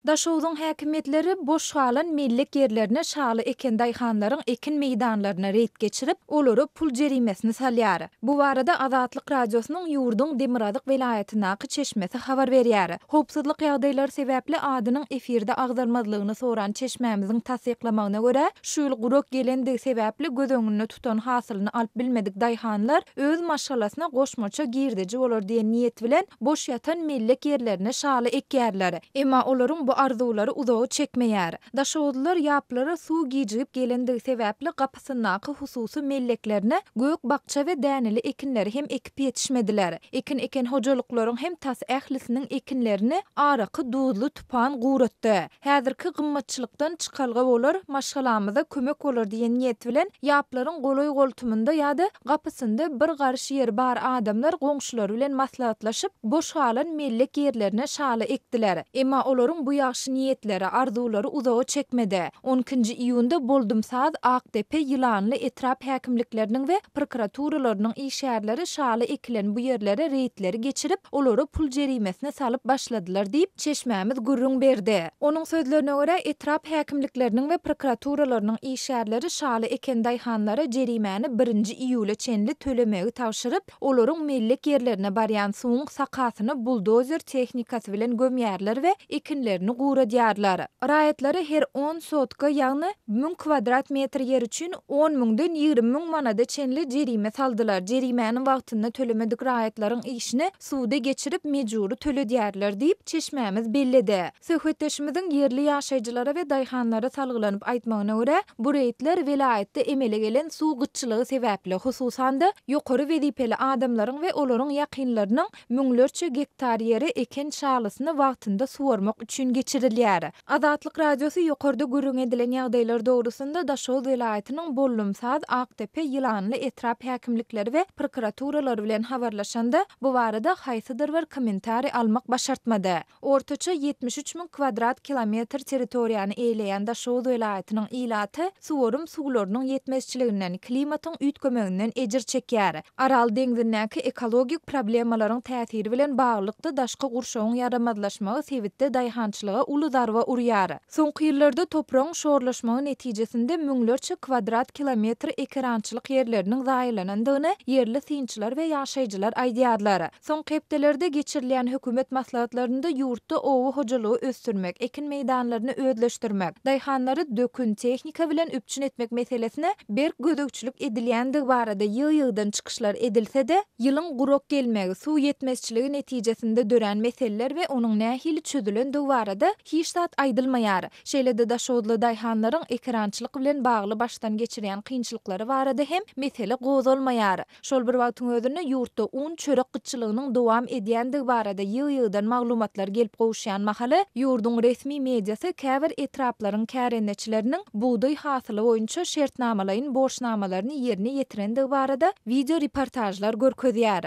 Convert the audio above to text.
Daşogzuň häkimiýetleri boş galan mellek ýerlerine şaly eken daýhanlaryň ekin meýdanlaryna reýd geçirip, olara pul jerimesini salýar. Bu barada Azatlyk Radiosynyň ýurduň demirgazyk welaýatyndaky çeşmesi habar berýär. Howpsuzlyk ýagdaýlary sebäpli adynyň efirde agzalmazlygyny soran çeşmämiziň tassyklamagyna görä, şu ýyl gurak gelendigi sebäpli göz öňünde tutan hasylyny alyp bilmedik daýhanlar öz maşgalasyna goşmaça girdeji bolar diýen niýet bilen boş ýatan mellek ýerlerine şaly ekýärler. Emma olaryň bu arzuwlary uzaga çekmeýär. Daşoguzlylar ýaplara suw gijigip gelendigi sebäpli gapysyndaky hususy melleklerine gök-bakja we däneli ekinleri hem ekip ýetişmediler. Ekin eken hojalyklaryň hem tas ählisiniň ekinlerini araky duzly tupan guratdy. Häzirki gymmatçylykdan çykalga bolar, maşgalamyza kömek bolar diýen niýet bilen ýaplaryň golaý-goltumynda ýa-da gapysynda bir garyş ýeri bar adamlar goňşulary bilen maslahatlaşyp, boş galan mellek ýerlerine şaly ekdiler. Emma olaryň bu ýagşy niýetleri, arzuwlary uzaga çekmedi. On ikinji iýunda Boldumsaz, Akdepe, Ýylanly etrap häkimlikleriniň we prokuraturalarynyň işgärleri şaly ekilen bu ýerlere reýdleri geçirip, olara pul jerimesini salyp başladylar diýip, çeşmämiz gürrüň berdi. Onuň sözlerine görä, etrap häkimlikleriniň we prokuraturalarynyň işgärleri şaly eken daýhanlara jerimäni birinji iýula çenli tölemegi tabşyryp, olaryň mellek ýerlerine barýan suwuň sakasyny buldozer tehnikasy bilen gömýärler we ekinlerini guradýarlar. Raýatlara her on sotka, ýagny müň kwadrat metr ýer üçin on müňden 20 müň manada çenli jerime saldylar. Jerimäni wagtynda tölemedik raýatlaryň işini suda geçirip, mejbury töledýärler diýip, çeşmämiz belledi. Söhbetdeşimiziň ýerli ýaşaýjylara we daýhanlara salgylanyp aýtmagyna görä, bu reýdler welaýatda emele gelen suw gytçylygy sebäpli, hususan-da, ýokary wezipeli adamlaryň we olaryň ýakynlarynyň müňlerçe gektar ýere eken şalysyny wagtynda suwarmak üçin geçirilýär. Azatlyk Radiosy ýokarda gürrüň edilen ýagdaýlar dogrusynda Daşoguz welaýatynyň Bollumsaz, Akdepe, Ýylanly etrap häkimlikleri we prokuraturalary bilen habarlaşanda, bu barada haýsydyr bir kommentariý almak başartmady. Ortaça 73 müň kwadrat kilometr territoriýany eýeleýän Daşoguz welaýatynyň ilaty suwarym suwlarynyň ýetmezçiliginden, klimatyň üýtgemeginden ejir çekýär. Aral deňzindäki ekologik problemalaryň täsiri bilen baglylykda daşky gurşawyň ýaramazlaşmagy sebitde daýhançylyga uly zarba urýar. Soňky ýyllarda topragyň şorlaşmagy netijesinde müňlerçe kwadrat kilometr ekerançylyk ýerleriniň zaýalanandygyny ýerli synçylar we ýaşaýjylar aýdýarlar. Soňky hepdelerde geçirilýän hökümet maslahatlarynda ýurtda oba hojalygy ösdürmek, ekin meýdanlaryny özleşdirmek, daýhanlary dökün, tehnika bilen üpjün etmek meselesine berk gözegçilik edilýändigi barada ýygy-ýygydan çykyşlar edilse-de, ýylyň gurak gelmegi, suw ýetmezçiligi netijesinde dörän meseleler we onuň nähili çözülendigi barada hiç zat aýdylmaýar. Şeýle-de daşoguzly daýhanlaryň ekerançylyk bilen bagly başdan geçirýän kynçylyklary barada hem mesele gozgalmaýar. Şol bir wagtyň özünde ýurtda un, çörek gytçylygynyň dowam edýändigi barada ýygy-ýygydan maglumatlar gelip gowuşýan mahaly, ýurduň resmi mediasy käbir etraplaryň kärendeçileriniň bugdaý hasyly boýunça şertnamalaýyn borçnamalaryny ýerine ýetirendigi barada wideo reportažlar görkezýär.